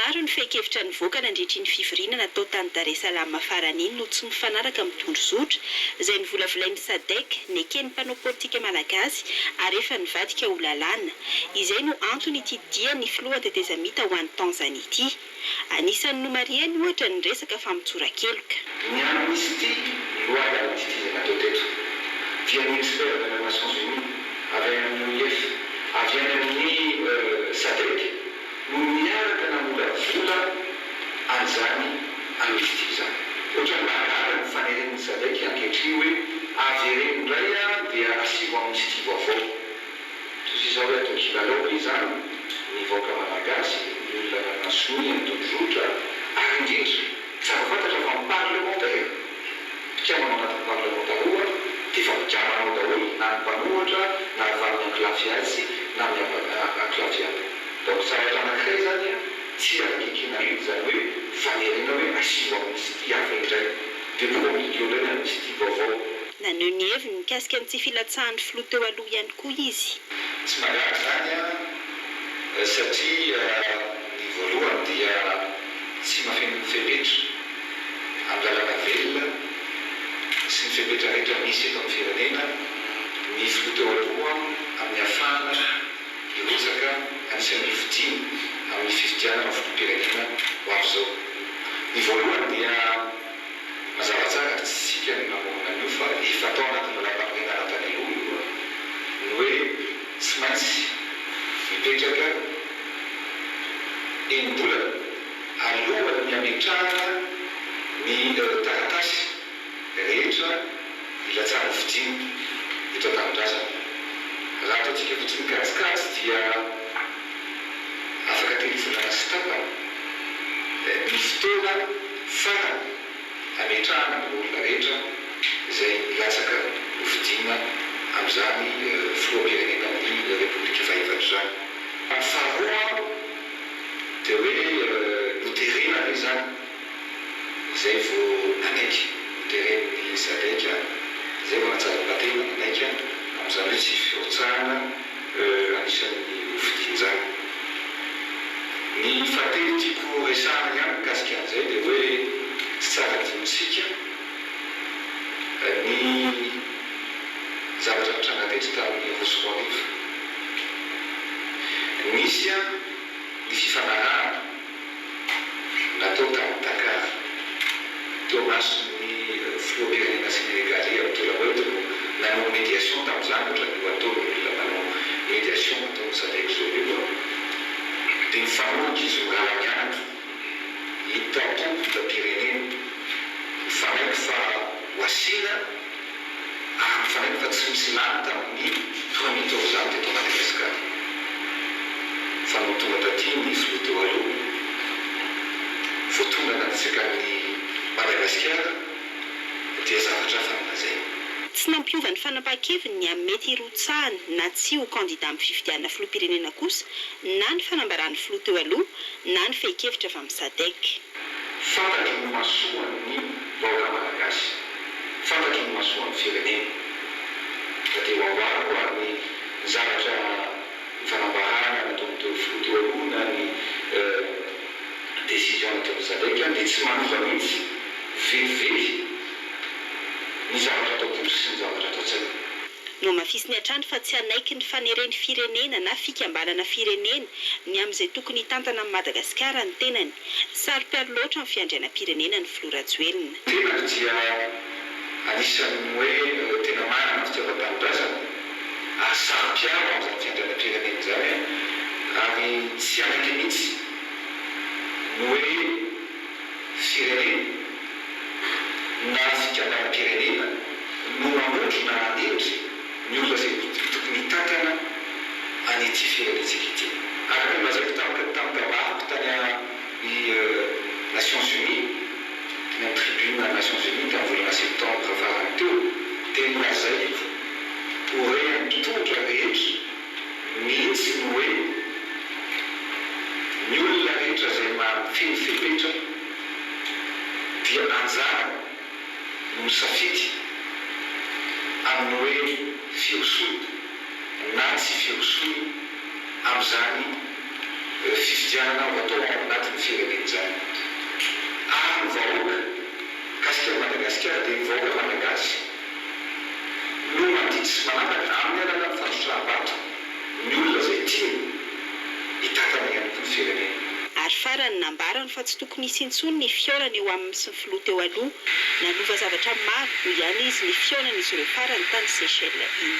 Maro ny fehin-kevitra nivoaka nandritra iny fivoriana natao tany Dar es Salaam farany iny no tsy mifanaraka amin'ny tondrozotra, izay novolavolain'ny Sadec, neken'ny mpanao politika malagasy ary efa nivadika ho lalàna. Izay no anton'ity dian'ny filoha tetezamita ho any Tanzania ity. Anisan'ny nomarihany ohatra ny resaka famotsoran-keloka. Ny amnistie, loi d'amnistie izay natao teto, dia ny experts avy any amin'ny Nations Unies, avy any amin'ny OIF, avy any amin'ny Sadec no niaraka namolavola an'izany amnistie izany. Ohatran'ny mahagaga ny faneren'ny Sadec ankehitriny hoe avereno indray dia asivo amnistie vaovao. Toy izao hoe atao kilalao ve izany ny vahoaka malagasy, ny olona nanana sonia ny tondrozotra ary indrindra tsara fantatra fa ny parlemantera, mpikambana ao anatin'ny parlemanta roa dia efa mpikambana ao daholo na ny mpanohatra na avy amin'ny ankolafy atsy na amin'ny ankolafy aroa. Donc zavatra anankiray izany tsy afaka ekena mihitsy izany hoe fanerena hoe asio amnistie hafa indray dia promulgueo indray ny amnistie vaovao. Naneho ny heviny mikasika ny tsy filatsahan'ny filoha teo aloha ihany koa izy. Tsy mahagaga izany satria ny voalohany dia tsy mahafeno ny fepetra amin'ny lalàna velona sy ny fepetra rehetra misy eto amin'ny firenena ny filoha teo aloha amin'ny hafahana hirotsaka anisan'ny hofidiana amin'ny fifidianana filoham-pirenena ho avy izao. Ny voalohany dia. Mazava tsara ary tsy isika no namorona an'io fa efa tao anatin'ny lalàmpanorenana tany aloha io ny hoe tsy maintsy mipetraka enim-bolana alohan'ny hametrahana ny taratasy rehetra hilatsahana hofidiana eto an-tanindrazana. Raha ataontsika fotsiny kajikajy dia afaka telo volana sy tapany ny fotoana farany hametrahana ny olona rehetra izay hilatsaka hofidiana amin'izany filoham-pirenena amin'ny Repoblika fahefatra izany. Ny faharoa dia hoe noterena ve izany izay vao nanaiky, noteren'ny Sadec izay vao nahatsapa-tena nanaiky amin'izany hoe tsy firotsahana anisan'ny hofidian'izany. Ny fahatelo tiako resahana ihany mikasika an'izay dia hoe tsy tsara adinontsika ny zavatra nitranga teto tamin'ny 2002. Nisy ny fifanarahana natao tany Dakar, teo imason'ny filoham-pirenena Senegaley Abdoulaye Wade no nanao médiation tamin'izany, ohatran'io ataon'ny olona manao médiation ataon'ny Sadec zao io an, dia nifanohitra izy mirahalahy mianaka, hita tompo hitam-pirenena, nifanaiky fa ho asiana ary nifanaiky fa tsy misy lany tamin'ny premier tour izany teto Madagasikara. Fa nony tonga taty ny filoha teo aloha, vao tonga nanitsaka an'i Madagasikara dia zavatra hafa no lazainy. Tsy nampiova ny fanapahan-keviny ny amin'ny mety hirotsahany na tsia ho kandida amin'ny fifidianana filoham-pirenena kosa na ny fanambaran'ny filoha teo aloha na ny fehin-kevitra avy amin'ny Sadec. Fantatro ny masoan'ny vahoaka malagasy, fantatro ny masoan'ny firenena. Ka dia ho amboariko ary ny zavatra ny fanambarana nataon'ny teo filoha teo aloha na ny décision nataon'ny Sadec dia tsy manova mihitsy velively ny zavatra ato am-po sy ny zavatra ato an-tsaina. Nohamafisiny hatrany fa tsy hanaiky ny faneren'ny firenena na fikambanana firenena ny amin'izay tokony hitantana an'i Madagasikara ny tenany. Saro-piaro loatra amin'ny fiandrianam-pirenena ny filoha Rajoelina. Tenako dia anisan'ny hoe tena manana fitiavan-tanindrazana ary saro-piaro amin'izany fiandrianam-pirenena izany ary tsy hanaiky mihitsy ny hoe firenena na fikambanam-pirenena no manondro na manendry ny olona izay tokony hitantana an'ity firenentsika ity. Araka ny nolazaiko tamin'ny tamin'ny kabariko tany amin'ny Nations Unies, teny amin'ny tribune Nations Unies tamin'ny volana septembre farany teo, dia nolazaiko ho rehan'ny mpitondra rehetra mihitsy ny hoe ny olona rehetra izay mahafeno fepetra dia anjarany no misafidy amin'ny hoe firosoany na tsy firosoany amin'izany fifidianana ho atao ao anatin'ny firenena izany. Ary ny vahoaka, mikasika an'i Madagasikara dia ny vahoaka malagasy no mandidy sy manapaka amin'ny alalan'ny fandrotsaham-bato ny olona izay tiany hitantana ihany koa ny firenena. Ary farany, nambarany fa tsy tokony hisy intsony ny fihaonana eo aminy sy ny filoha teo aloha. Nanova zavatra maro, hoy ihany izy, ny fihaonan'izy ireo farany tany Seychelles iny.